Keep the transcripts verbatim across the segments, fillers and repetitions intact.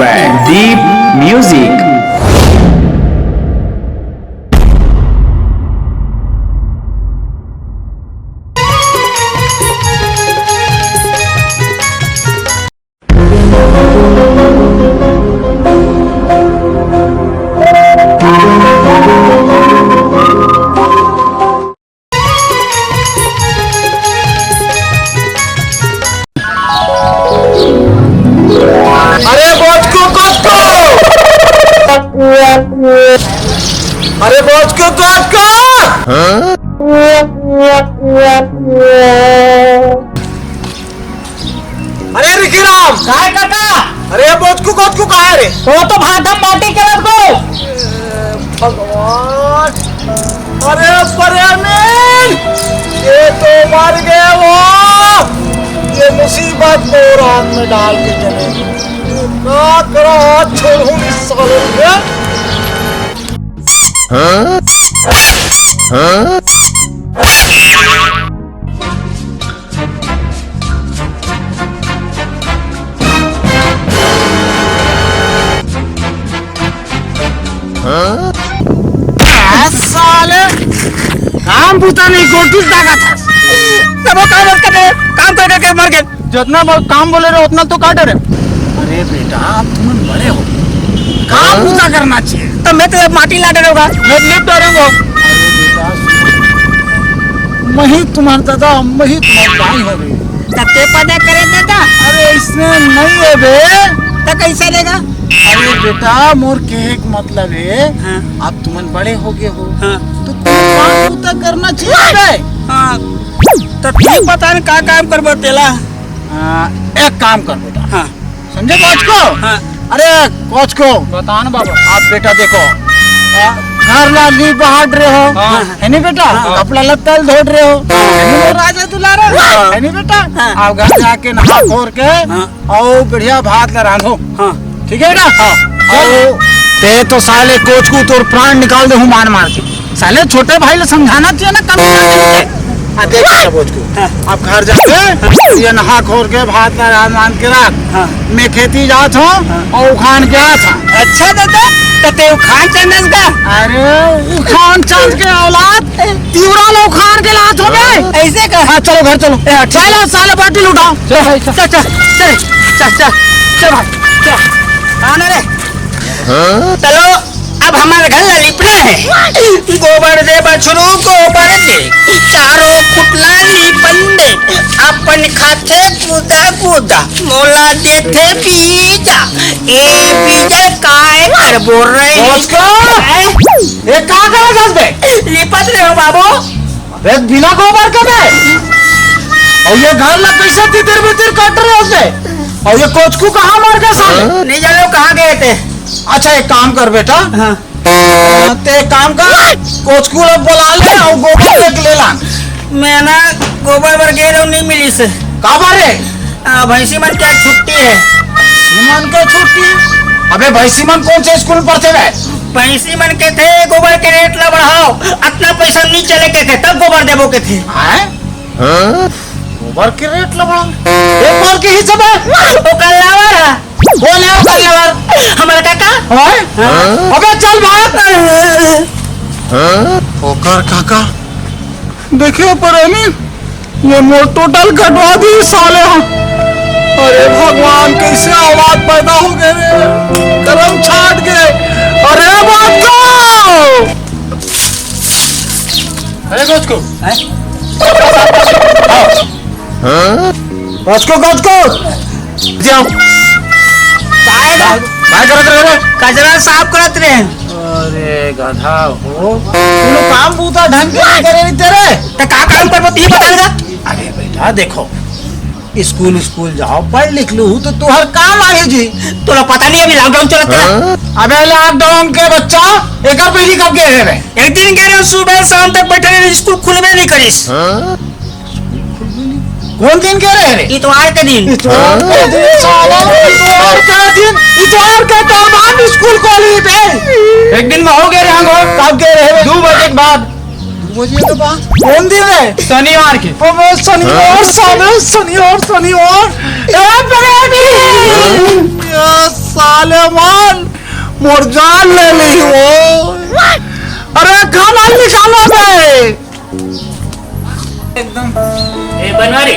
Deep music. अरे बचकू, बचकू। अरे बचकू, बचकू। अरे रिकी राम। काय काका? अरे बचकू, बचकू कहाँ है रे? वो तो भादम माटी करत गो। भगवान। अरे प्रेमिन, ये तो मर गए वो। ये मुसीबत को रात में डाल के चले। ना करा, छोड़ू इस साले को। साले, काम बूता नहीं, गोटी दागा था। तब वो काम करके, काम कर करके मर गए। जितना ब-, काम बोले रहे, उतना तो काटे रहे। अरे बेटा, आप तुम बड़े हो, काम बूता करना चाहिए। तो मैं तो माटी ला डरूंगा। मैं लिप डरूंगा। अरे बेटा, सुनो। मैं ही तुम्हारा दादा, मैं ही तुम्हारा भाई हो गई। तब ते पता करे दादा। अरे इसमें नहीं है बे। तो कैसे देगा? अरे बेटा, मोर के एक मतलब है, हाँ। आप तुमन बड़े हो गए हो, हाँ। तो तुम काम बूता करना चाहिए बे। हाँ। तो तू बता न का काम करबो तेला? आ, एक काम कर बेटा। हाँ। समझे कोचको? हाँ। अरे कोचको। बता ना बाबा। आप बेटा देखो, आ, घर ला ली बहाड़ रहे हो, हाँ। है नहीं बेटा? हाँ। कपड़ा लत्ता धोड़ रहे हो, है नहीं राजा दुलारा? हाँ। है नहीं बेटा? हाँ। आप घर जाके नहा खोर के हाँ। और बढ़िया भात ला रांधो। हाँ। ठीक है बेटा? हाँ। और ते तो साले कोचकू तोर प्राण निकाल दे हूँ मार मार के। साले छोटे भाई ले समझाना चाहिए ना, कम करना चाहिए। हाँ, देख बेटा कोचकू। हाँ। अब घर जाके ये नहा खोर के भात ला रांध वांध के रख। हाँ। मैं खेती जात हूँ हाँ। और उखान के आत हूँ। अच्छा दादा, तो ते उखान चंदस का? अरे उखान चंद के औलाद, तिवरा लो उखान के लात हो गए। ऐसे का? हाँ, चलो घर चलो। ए, अच्छा। चलो साले बाटी उठाओ। चल भाई, चल। चल, चल, चल, चल, चल, चल भाई, चल। आना रे। चलो, अब हमारे घर ला लिपना है। गोबर दे बछरू, गोबर दे, चारों खुटला लिपन दे। अपन खाथे गुदा गुदा, मोला देथे बीजा। ए बीजा, काय करबो रे? कोचको? हैं? ये का करत हस बे? लिपत रहे हो बाबू। अबे बिना गोबर के बे। और ये घर ला कैसे तितिर बितिर कट रहे हो बे? और ये कोचकू कहाँ मर गए साले? नहीं जानो कहाँ गए थे। अच्छा एक काम कर बेटा। हाँ। ते एक काम कर, कोचकू ला बुला ले और गोबर एक ले ला। मैं ना गोबर बर गए रहूं, नहीं मिली से। काबर रे? आ, भैंसी मन के छुट्टी है। भैंसी मन के छुट्टी? अबे भैंसी मन कौन से स्कूल में पढ़ते बे? भैंसी मन के थे गोबर के रेट ला बढ़ाओ, अतना पैसा नहीं चले के थे, तब गोबर देबो के थे। हैं? गोबर के रेट ला बढ़ा? एक बार के ही सब है। ओकर लावर है। कौन है ओकर लावर? हमारा काका। हैं? हाँ। अबे चल भाग। ओकर काका। देखियो प्रेमी, ये मोर टोटल कटवा दी साले हो। अरे भगवान, कैसे औलाद पैदा हो गए रे, करम छाट गए। अरे बाप रे। अरे कोचकू। हैं? कोचकू, कोचकू। जाओ। काय? काय करत रहे रे? कचरा साफ करत रहे। अरे गधा हो, तू काम बूता ढंग के नहीं करे रे तेरे। तो का काम करबो, तू ही बता देगा। अरे बेटा देखो, स्कूल स्कूल जाओ, पढ़ लिख लू तो तुहर काम आही जी। तोला पता नहीं अभी लॉकडाउन चलत है। अबे लॉकडाउन के बच्चा, एक पहली कब गए रे? एक दिन गए रहे, सुबह शाम तक बैठे रहे, स्कूल खुलबे नहीं करिस। कौन दिन के रहे रे? इतवार के दिन। इतवार के दिन, साला, इतवार के दिन, इतवार के तो हम स्कूल खोली बे। एक दिन में हो गए रहे, कब गए रहे बे? दो बजे के बाद। दो बजे के बाद? कौन दिन है? शनिवार के। अबे शनिवार, साले, शनिवार, शनिवार। ए, प्रेमी! ए, साले। अरे मान, मोर जान ले ली वो। अरे खाना निकालो बे। एकदम। ए बनवारी,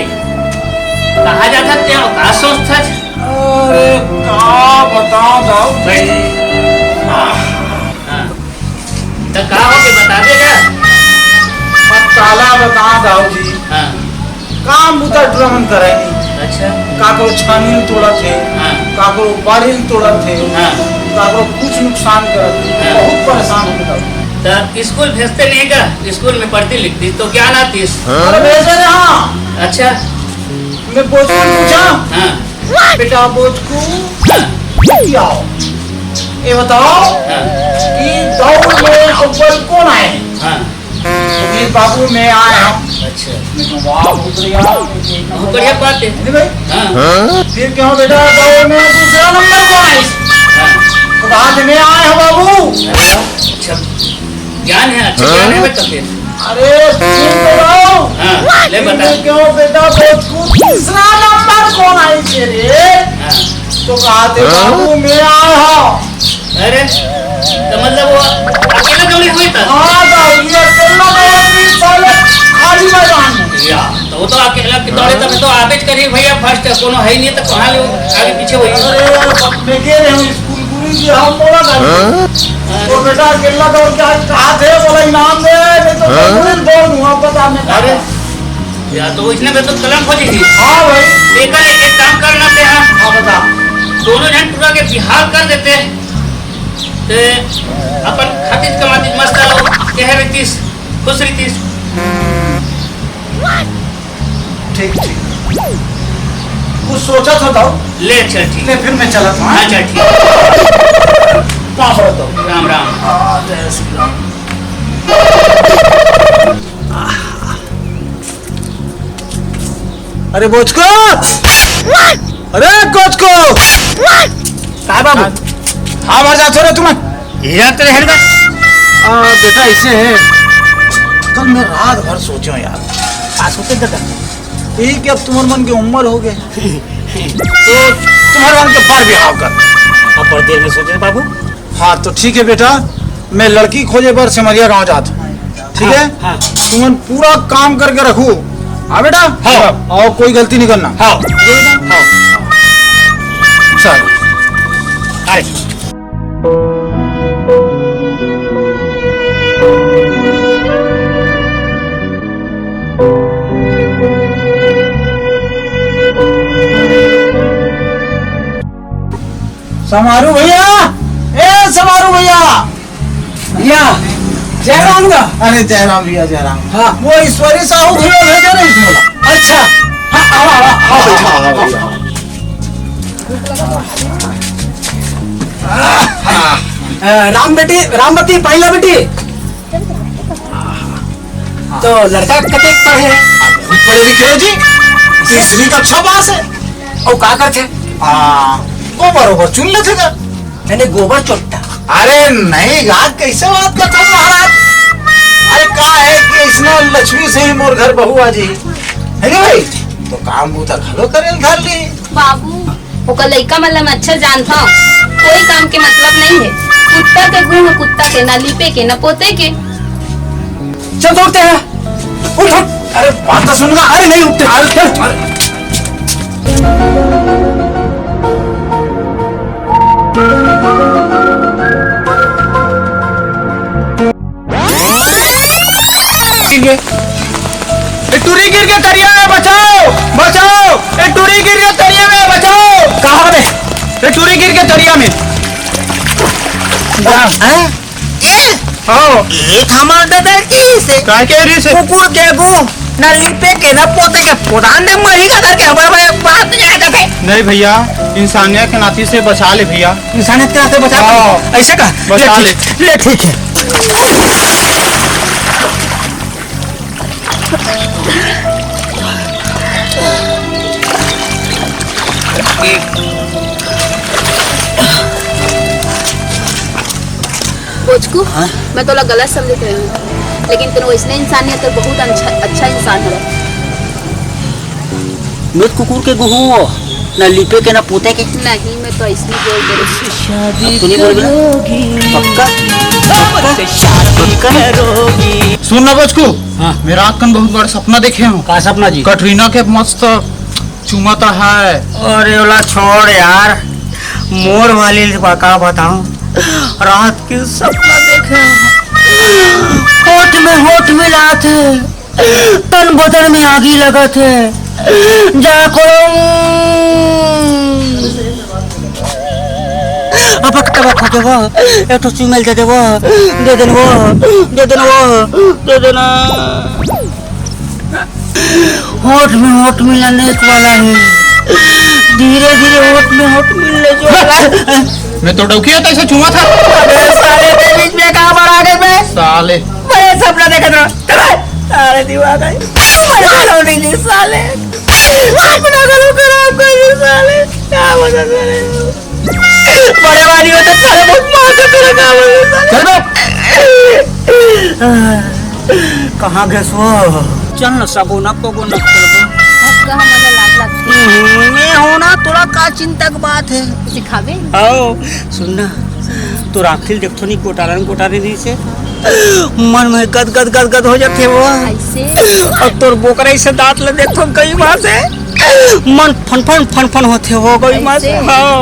कहाँ जाथस ते? का सोचथस? अरे का बताओ दाऊ जी। हाँ। त का होगे, बता दे ना। अब काला बता दाऊ जी। हाँ। काम बुता टुरा मन करे नहीं। अच्छा। काकरो छानी ल तोड़त हे, हाँ। काकरो बाड़ी ल तोड़त हे, हाँ। काकरो कुछ नुकसान करत हे। हाँ। बहुत परेशान हो गया। त स्कूल भेजते नहीं का? स्कूल में पढ़ती लिखती तो ज्ञान आतीस। अरे भेजे ना। अच्छा। मैं बोचकू पूछा। हाँ। बेटा बोचकू, हाँ। आओ। ये बताओ हाँ। कि दौड़ में अव्वल कौन आए? हाँ। तो फिर बाबू मैं आया हूँ। अच्छा। मैं कहा, "वाह, बहुत बढ़िया, बहुत बढ़िया बात है।" नहीं भाई? हाँ। फिर क्यों बेटा, दौड़ में दूसरा नंबर कौन आइस? हाँ। तो कहा, "मैं आया हूँ बाबू।" अच्छा, अच्छा। ज्ञान है, अच्छा ज्ञान है बेटा फिर। अरे, सुन तो रहा हूँ। हाँ, ले फिर बता। मैं क्यों बेटा, बोचकू, तीसरा नंबर कौन आइस रे? हाँ। तो कहा थे, "बाबू, मैं आया हूँ।" अरे, तो मतलब वो अकेला दौड़ी हुई था? हाँ, तो ये अकेला दौड़ी हुई, साले खाली मैदान में। या, तो वो तो अकेला की दौड़े तब तो आबेच करी भैया, फर्स्ट कोनो है ही नहीं तो कहाँ ले आगे पीछे वही। अरे, मैं कह रहे हूँ, स्कूल पूरी जी, हम बोला था। हाँ? तो बेटा अकेला दौड़ के आज कहा थे, बोला इनाम दे, नहीं तो मैं पूरी दौड़ दूंगा, पता नहीं। अरे, या तो इसने में तो कलम खोजी थी। हाँ भाई। एक, एक काम करना थे, हाँ। हाँ, बता। दोनों जन टुरा के बिहाव कर देते। ते अपन खातिर कमाती मस्त रहो, कह रहीतीस, खुश रहीतीस। ठीक, ठीक। कुछ सोचा था बताओ। ले, चल ठीक। ले, फिर मैं चला था, हाँ? हाँ, चल ठीक। पाँव पड़ता हूँ। राम, राम। आ, जय श्री राम। अरे बोचको, अरे कोचको। काय बाबू? हाँ, मर जाते रे तुम। ये जाते रहे ना। आ, बेटा, इसे है, कल मैं रात भर सोचो यार। का सोचे दादा? यही कि अब तुम्हारे मन की उम्र हो गई, तो तुम्हारे मन के बार बिहाव कर। अब बड़ देर में सोचे बाबू। हाँ, तो ठीक है बेटा, मैं लड़की खोजे बर सिमरिया गांव जात हूँ, ठीक है? हाँ, हाँ। तुमन पूरा काम करके रखू। हाँ बेटा? हाँ। और कोई गलती नहीं करना। हाँ। ठीक है बेटा? हाँ। चल। अरे। समारू भैया, ए समारू भैया। भैया, जय राम दा। अरे जय राम भैया, जय राम। हाँ। वो ईश्वरी साहू भैया भेजे रहे इसमें। अच्छा। हाँ, आओ, आओ, आओ, आओ, आओ, आओ। अ, राम बेटी, रामवती, पहिला बेटी। तो लड़का कतेक पढ़े हे? पढ़े लिखे हे जी, तीसरी कक्षा पास हे। अउ का करथे? आ, गोबर ओबर चुन लेथे गा। नहीं, नहीं, गोबर चोट्टा। अरे नहीं गा, कइसे बात करथव महाराज? अरे का हे कि अइसना लक्ष्मी से ही मोर घर बहू आ जाही, हे नहीं भाई? तो काम बूता घलो करे ल धर ली। बाबू, ओकर लइका मन ला मैं अच्छा जानथव, कोई काम के मतलब नहीं हे। कुत्ता के गुण कुत्ता के, ना लीपे के, ना पोते के। चल दौड़ते हैं, उठ, उठ। अरे बात तो सुन ना। अरे नहीं उठते। अरे, अरे। गिर गए। ए टूरी गिर के तरिया में, बचाओ, बचाओ। ए टूरी गिर के तरिया में, बचाओ। कहाँ बे? ए टूरी गिर के तरिया में। हाँ? ए? हाँ। ए हमार दादा की से। काय के रही से? कुकुर के गो, ना लिपे के, ना पोते के, पोदान दे मरी का करके हमारे भाई बात नहीं आ जाते। नहीं भैया, इंसानियत के नाती से बचा ले भैया। इंसानियत के नाते बचा ले। हाँ। ऐसे का? बचा ले। ले ठीक, ले ठीक है। बोचकू, हाँ? मैं तोला गलत समझत रहूं, लेकिन तू वैसने इंसान नहीं, तू बहुत अच्छा, अच्छा इंसान है। मैं कुकुर के गुहू हो। ना लिपे के, ना पोते के। नहीं, मैं तो ऐसे ही बोल दे रही हूँ। अब तू नहीं बोल बोला? पक्का? पक्का? सुन ना बचकू, हाँ। मेरा आँख कन बहुत बड़ा सपना देखे हूँ। का सपना जी? कटरीना के मस्त चूमता है। अरे ओला छोड़ यार, मोर वाली ला का बताऊं, रात के सपना देखे हूँ। होठ में होठ मिलात हे, तन बदन में आगी लगत हे। जा कोई अबक तबक होके वो, एक ठो चुमेल दे दे वो, दे देन वो, दे देन वो, दे देना। होठ में होठ मिलाने वाला है, धीरे धीरे होठ में होठ मिलने जो वाला है। मैं तो डौकी होता ऐसे चूमा था। अबे साले, तेरे बीच में कहाँ पर आ गए बे? साले। बड़े सपना देखा था। साले दिमाग है। बड़े साले, साले। अपना करो खराब कर दे साले। क्या मजा करे? बड़े वाली हो तो साले बहुत मार के तेरा काम हो गया साले। चल बे। कहाँ गए सो? चल न सबो न पगो न करबो। अब कहाँ मजा लाग लागथे। हम्म, मैं हो ना, तोला का चिंता के बात है? सिखावे? आओ, सुन ना, तो राखिल देखथो नहीं, गोटारन गोटारे नहीं से। मन में गद गद गद गद हो जाथे वो। ऐसे? और तोर बोकरा से दांत ले देखथो कई बार से। मन फन फन फन फन होथे हो गई मत। ऐसे? हाँ।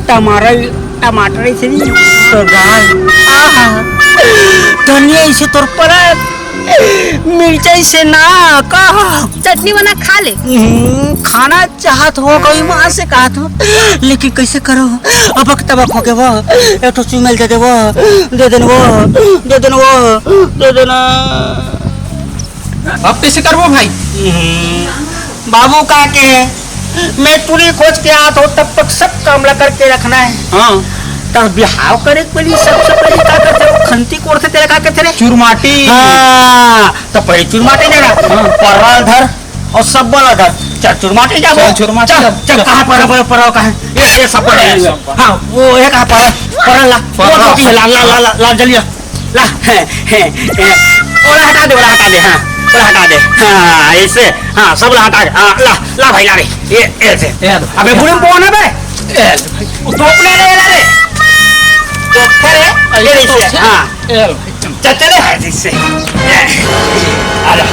टमाटर, टमाटर ऐसे नहीं, तो गाल। आहा। धनिया ऐसे तोर परत। मिर्चा ऐसे ना, कहा। चटनी बना खा ले। हम्म, खाना चाहत हो गई माँ से कहत हो, लेकिन कैसे करो? अबक तबक हो गए वो, एक ठो चुमेल दे दे वो, दे देन वो, दे देन वो, दे देना। अब कैसे करबो भाई? हम्म, बाबू का के है, मैं टूरी खोज के आत हो, तब तक सब काम ला करके रखना है। हाँ। तब बिहाव करे के पहली सबसे पहली का करथे, वो खंती कोड़थे, तेरा का कहथे रे? चुरमाटी। हाँ, तो पहले चुरमाटी लेना, हाँ। परवाल धर और सब बोला धर। चल चुरमाटी जा चल, वो। चुरमाटी चल, जा। चल, कहाँ पर, पर, पर, कहाँ? ये, ये सब पर है। हाँ, वो ये कहाँ पर है? परवाल ला। वो परवाल। टोपी है, ला, ला, ला, ला, ला, जल्दी ला। ला, है, है, है। ओला हटा दे, ओला हटा दे, हाँ, ओला हटा दे। हाँ, ऐसे, हाँ, सब ओला हटा दे। हाँ, ला, ला भाई, ला रे। ये, ऐसे। ये लो। अबे, बुढ़ी में कौन है बे? ये लो भाई। वो टोपना रे, ला रे। टोपना रे, अरे, ये तो ऐसे, से, हाँ। ये लो भाई। चल, चले, हाँ, ऐसे। ये, आ जा।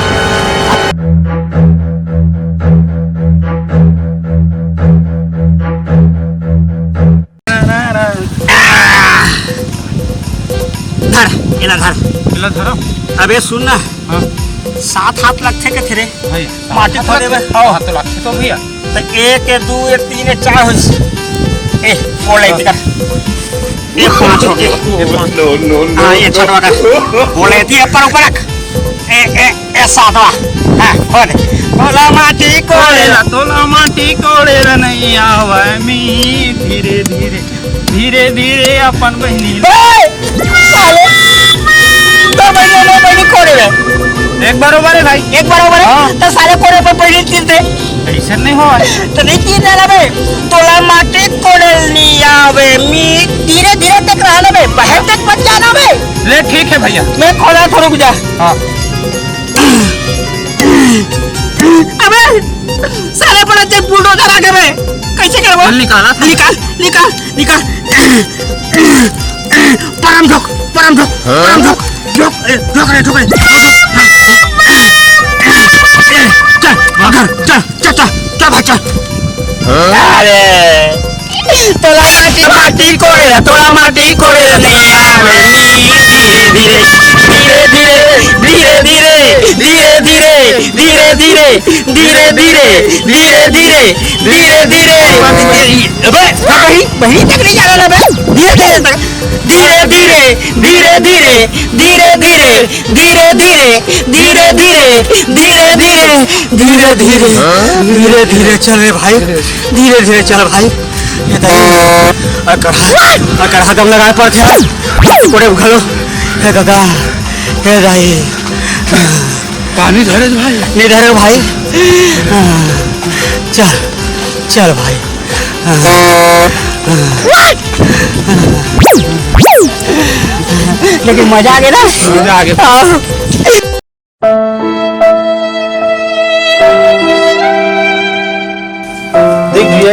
धर, एला धर। एला धरो। अबे सुन ना। हाँ। सात हाथ लगथे कथे रे। भाई, माटी सात हाथ खोदे लगथे? बर। हाँ, तो लगथे तो भैया। तो एक, ये दू, ये तीन, ये चार हो। ए, बोल ले इधर। ये पाँच हो गए। ये पाँच। No, no, no, हाँ, ये no। छठवा का। बोल ले, ये ऊपर, ऊपर रख। ए, ए, ए, सातवा। हाँ, खोद। तोला माटी कोड़े ला, तोला माटी कोड़े ला नहीं आवे मी। धीरे, धीरे, धीरे, धीरे अपन बहिनी। ए! साले! तो बहिनी, मैं बहिनी कोड़े ला। एक बरोबर है भाई। एक बरोबर है? हाँ। तो साले कोड़े पर बहिनी तीर दे। ऐसा नहीं हो। तो नहीं तीर दे ना बे। तोला माटी कोड़े ला नहीं आवे मी। धीरे, धीरे तक रहना बे। बाहर तक मत जाना बे। ले, ठीक है भैया। मैं खोदा तो रुक जा। हाँ। अबे, साले बड़ा तेज बुलडोजर आ गए बे। कैसे करबो? चल निकाला था। निकाल, निकाल, निकाल। परम ठोक, परम ठोक, हाँ? परम ठोक। ठोक, ए, ठोक रे, ठोक रे। चल, घर, चल, चल, चल, चल भाई, चल। हाँ? अरे। तोला माटी, माटी कोड़े, तोला माटी कोड़े नहीं आवे। धीरे, धीरे, धीरे, धीरे, धीरे, धीरे, धीरे, धीरे, धीरे, धीरे, धीरे, धीरे, धीरे, धीरे। अबे, बहिनी, बहिनी तक नहीं जाना ना बे। धीरे, धीरे तक। धीरे, धीरे, धीरे, धीरे, धीरे, धीरे, धीरे, धीरे, धीरे, धीरे, धीरे, धीरे, धीरे, धीरे, धीरे, धीरे चल रे भाई, धीरे धीरे चल भाई। ये दाई, अकड़हा, अकड़हा दम लगाए पड़थे। कोड़े घलो, हे दादा, हे दाई। पानी धरे भाई। नहीं धरे भाई। चल, चल भाई। लेकिन मजा आ गया ना? मजा आ गया। हाँ। देख भैया,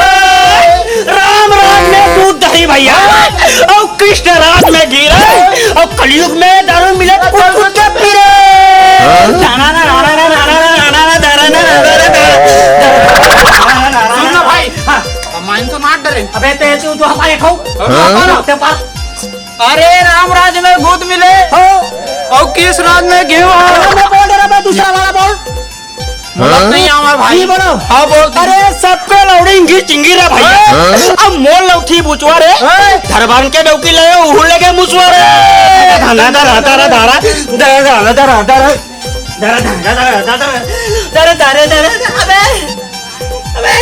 राम राज में दूध दही भैया, अउ कृष्ण राज में घी रे, अउ कलयुग में दारू मिले कुछ कुछ के पी रे। जाना ना अरे, राम राज में गुद मिले। हाँ। अउ किस राज में गेहूं हो? अरे, मैं बोल रहा, मैं दूसरा वाला बोल। बोलत नहीं हमार भाई। ये बोलो। हाँ, बोल। अरे, सबके लौड़ी इंगी चिंगी रे भैया। हाँ। अब मोर लौठी बुचवा रे। हाँ। धरबान के डौकी ले, उहू लेके मुचवा रे। धारा, धारा, धारा, धारा, धारा, धारा, धारा, धारा। दरा, दरा, दरा, दरा, दरा, दरा, दरा, दरा, अबे, अबे,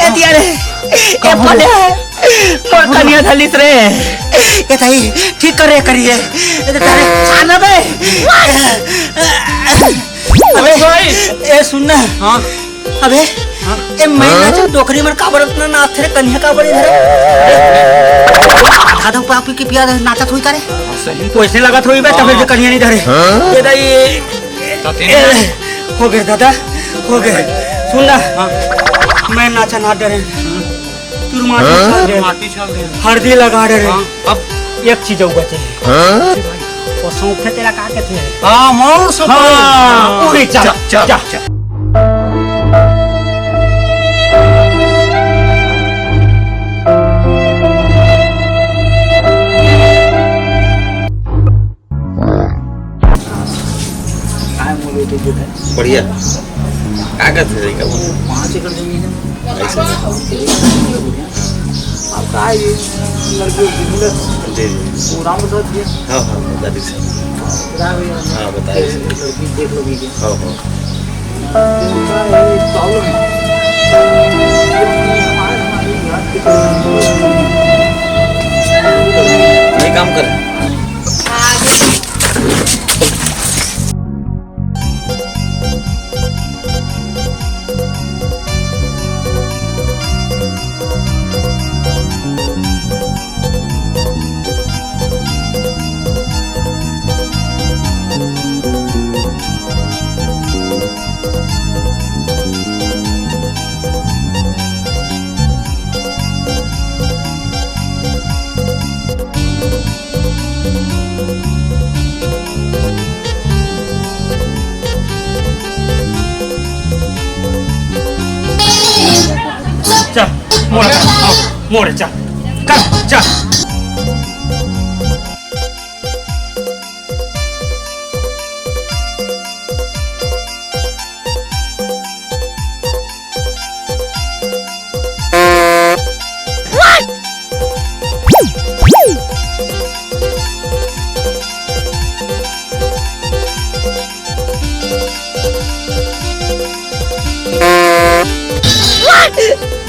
ए दिया रे, ए पले, मोर कनिया धलिस रे। ए ताई, ठीक करे करिए। ए तारे, छान बे। अबे, भाई। ए सुन ना। हाँ। अबे, हाँ। ए मैं नाचन डोकरी मन काबर अतना नाचथे रे, कनिया काबर नहीं धरे? आधा दो पापी के पिया नाचत होई का रे? सही तो। वैसे लगत होई बे, तबे हाँ। जे कनिया नहीं धरे। हाँ। ये दाई, तो तीन ए, हो गए दादा, हो गए। सुन ना, हाँ। मैं नाचा ना डरे। चुरमाटी हाँ? छाल दे। माटी छाल दे। हल्दी लगा डरे। हाँ, अब एक चीज अउ बचे। हाँ? वो सौंफे तेला का कहते हैं? हाँ, मौन सौंफे। हाँ, वही चल, चल, चल। चल। काय बोले तो जो है। बढ़िया। का करते थे का बोले? पाँच एकड़ जमीन है। ऐसे। अब का है ये लड़की की बोले जी, जी। वो राम प्रसाद जी। हाँ, हाँ, बता दी सर। बता भैया। हाँ, बताइए सर। लड़की देख लो भैया। हाँ, हाँ। उनका ये प्रॉब्लम है। हमारे, हमारे घर के नहीं काम कर। चल, मोड़, हाँ, मोड़, चल, कर, चल।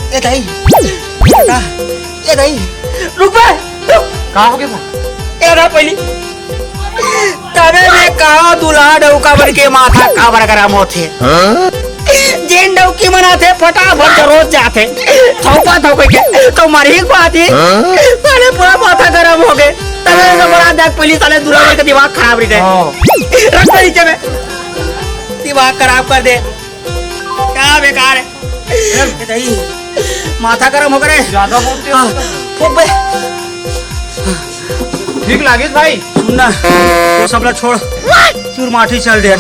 ए दाई, का? ए दाई, रुक बे, रुक। का हो गया बा? ए ना पहली। तबे मैं कहा दुल्हा डौका बन के माथा काबर गरम होथे। हाँ? जेन डौकी मन आथे फटाफट जरोज जाथे। थौका थौके के तो मरही बात ही। हाँ? साले पूरा माथा गरम हो गए। तबे से बड़ा देख पहली साले दुल्हा बन के दिमाग खराब रही थे। हाँ। रख दे नीचे में। दिमाग खराब कर दे। क्या बेकार है। ए दाई, माथा गरम हो गए। ज्यादा बोलते हो। हाँ, फूक बे। ठीक लागिस भाई। सुन ना, वो सबला छोड़। चूर माटी चल दे।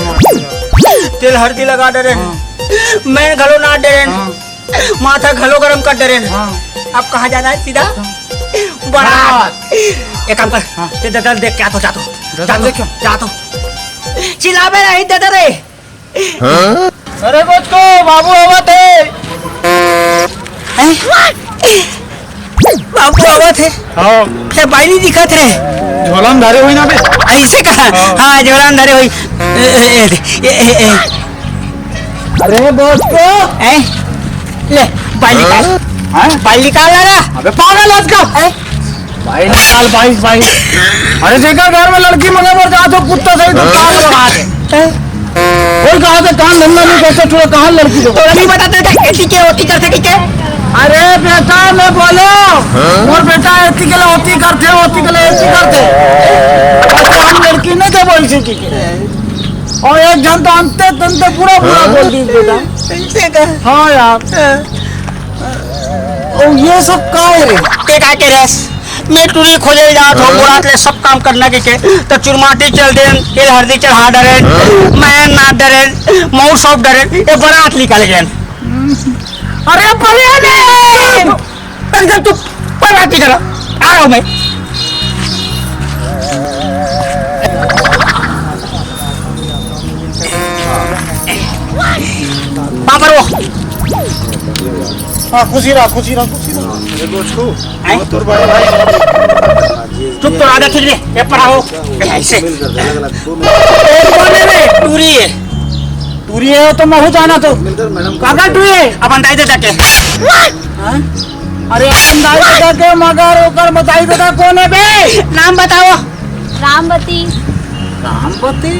तेल हल्दी लगा डरे। हाँ। मैं घलो ना डरे। हाँ। माथा घलो गरम कर डरे। हाँ। अब कहाँ जाना है सीधा? हाँ। बारात। बारात। एक काम कर। हाँ। ते ददल देख क्या तो जा तो। ददल जा तो, देख क्या? जा तो। चिल्लाबे नहीं ददल रे। अरे बचको, बाबू आवत हे। हैं? बाबू आवत हे? हाँ। हे बाई नहीं दिखत रे। झोला में धरे होई ना बे। ऐसे कहा? हाँ। हाँ, झोला में धरे होई। ए, ए, ए, ए, ए, ए। अरे बचको। हैं? ले, बाई निकाल। हाँ? बाई निकाल ना रा। अबे पागल आज का। हैं? बाईस साल, बाईस, बाईस। अरे जेकर घर में लड़की मंगे बर जात हो, कुत्ता सही तो पागल बात है। कोई कहा था काम धंधा नहीं करते, थोड़ा कहाँ लड़की दो? तोला नहीं बताते थे, एती के ओती करते कि के? अरे बेटा, मैं बोलो, मोर बेटा एती के लिए ओती करते, ओती के लिए एती करते। अरे हम लड़की नहीं दे बोल सी की के। और एक जन तो अंते तंते पूरा पूरा बोल दी बेटा। ऐसे का? हाँ यार। ओ, ये सब का है रे? ते का के रेस? मैं टूरी खोजे जात हो, हाँ? बोरात ले सब काम करना के के, तो चुरमाटी चल देन, तेल हल्दी चढ़ा डरेन, हाँ? मैं ना डरेन, मऊ सब डरेन, ये बारात निकल गए। अरे बलिया ने! तन तू बारात निकल, आ रहा हूँ मैं। हाँ, खुशी रहा, खुशी रहा, खुशी रहा। ये दोस्त को, आए? और तोर बड़े भाई। चुप तो रहा, ठीक है, ये पढ़ाओ। ये ऐसे। मिल कर दे, अलग-अलग, दो मिनट। ए, कौन है बे? टूरी है। टूरी है तो महू जाना तो। मिलकर मैडम को काका टूरी है, अपन दाई ददा के। हाँ? अरे अपन दाई ददा के, मगर ओकर बताई ददा कौन है बे? नाम बताओ। रामवती। रामवती?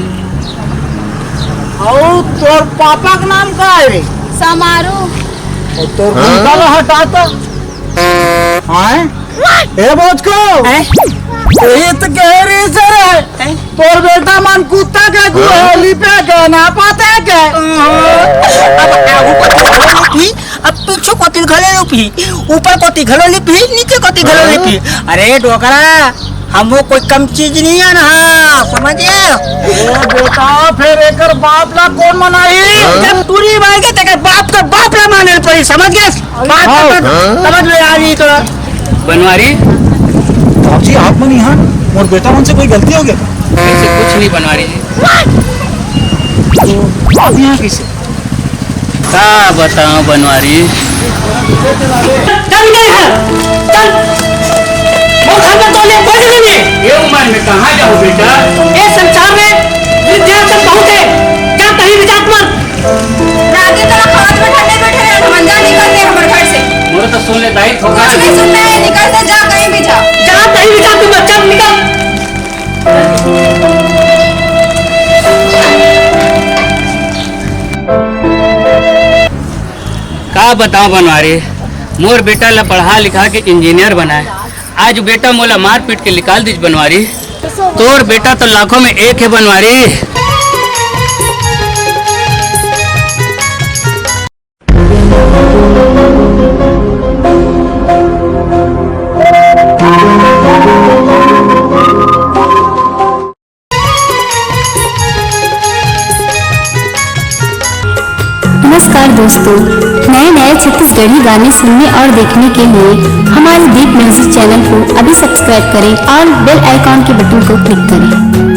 अउ तोर पापा के नाम का है रे? समारू। अउ तोर हाँ? कुत्ता ला हटा तो। हाँ? ए बोचको। हैं? यही तो कह रही सर है। हैं? तोर बेटा मन कुत्ता के गुहेली पे के ना पाते के। अब आगू कोती घलो लिपही, अब पीछू कोती घलो लिपही, ऊपर कोती घलो लिपही, नीचे कोती घलो लिपही। अरे डोकरा, हमो कोई कम चीज नहीं है ना, समझ गए? ए बेटा, फिर एकर बाप ला कौन मनाही? जब टूरी मार के तेकर बाप के बाप ला माने पड़ी, समझ गए? बात हाँ। तो समझ में आ रही तो। बनवारी? बाबूजी, आप मन यहाँ, मोर बेटा मन से कोई गलती हो गया का? ऐसे कुछ नहीं बनवारी जी। तो आप यहाँ कैसे? का बताओ बनवारी? चल निकल यहाँ, चल। वो घर में तो ले कोई नहीं है। ये उम्र में कहाँ जाओ बेटा? ये संसार में वृद्धाश्रम बहुत है, जा कहीं भी जात मत। रागे तोरा खावत में ठंडे बैठे रहे, हम जा निकल के हमर घर से। मोर तो सुन ले दाई, ठोका। कुछ नहीं सुनना है, निकल से जा कहीं भी जा। जा कहीं भी जा, तू बच्चा निकल। का बताओ बनवारी, मोर बेटा ला पढ़ा लिखा के इंजीनियर बनाए, आज बेटा मोला मार पीट के निकाल दीज बनवारी। तोर बेटा तो लाखों में एक है बनवारी। नमस्कार दोस्तों, नए नए छत्तीसगढ़ी गाने सुनने और देखने के लिए हमारे दीप म्यूजिक चैनल को अभी सब्सक्राइब करें और बेल आइकॉन के बटन को क्लिक करें।